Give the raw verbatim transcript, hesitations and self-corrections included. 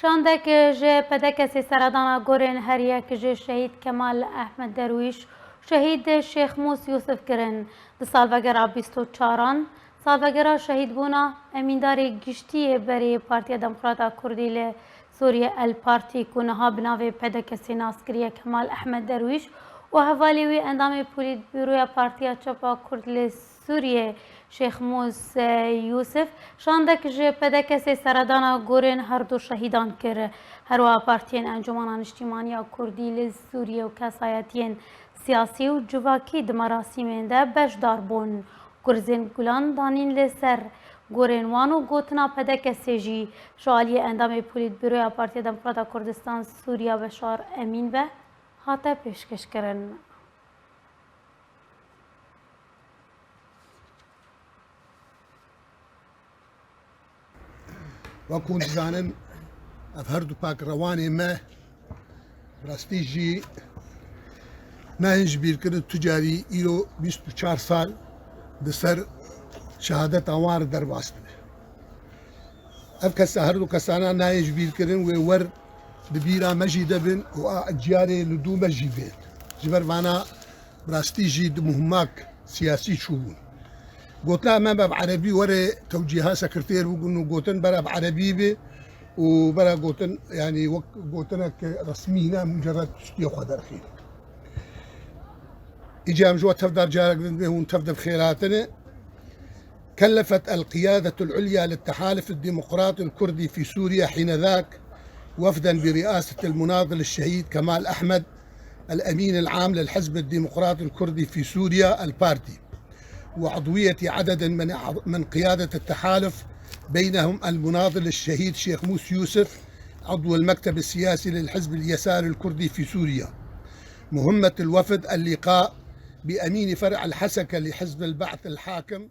Şandek ji P D K S'ê seredana gorên her yek ji Şehîd Kemal Ehmed Derwîş û Şehîd Şêxmûs Yûsif kirin. Di salvegera bîst û çaran, salvegera şehîdbûna emîndarê giştî yê berê Partiya Demokrata Kurdî li Sûriye El Partî ku niha bi navê P D K S'ê nas kiriye Kemal Ehmed Derwîş û hevalê wî endamê Polîtbûroya Partiya Çepa Kurd li Sûriyê Şêxmûs Yûsif şandek ji P D K S'ê seredana gorên her du şehîdan kir. Herwiha partiyên Encûmena Niştîmaniya Kurdî li Sûriyê û kesayetiyên siyasî û civakî di merasîmên de beşdar bûn. Gurzên gulan danîn li ser gorên wan û gotina P D K S'ê jî ji aliyê endamê Polîtbûroya Partiya Demokrata Kurdistan Sûriya Beşar Emîn ve hate pêşkêşkirin. Wek hûn dizanin, ev her du pakrewanê me, bi rastî jî nayên ji bîrkirin, tu carî îro bîst û çar sal di ser şehadeta wan re derbas dibe. Ev kesa, her du kesana nayên ji bîrkirin, wê wer di bîra me jî de bin û a ciyarê li dû me jî bên. Ji ber vana bi rastî jî du muhimmak siyasî çûbûn. Gotina me be bi erebî were tewcîha sekreter bû û gotin bera bi erebî be û bera gotin, yanî wek gotinek resmî ne, mucerred tiştiyê xwe derxîn. Îca em ji we tev dar carek din dibê hûn tev de bi xêr hatine. كلفت القيادة العليا للتحالف الديمقراطي الكردي في سوريا حينذاك وفدا برئاسة المناضل الشهيد كمال أحمد الأمين العام للحزب الديمقراطي الكردي في سوريا البارتي، وعضوية عدد من أعض-، من قيادة التحالف، بينهم المناضل الشهيد شيخ موس يوسف عضو المكتب السياسي للحزب اليسار الكردي في سوريا. مهمة الوفد اللقاء بأمين فرع الحسكة لحزب البعث الحاكم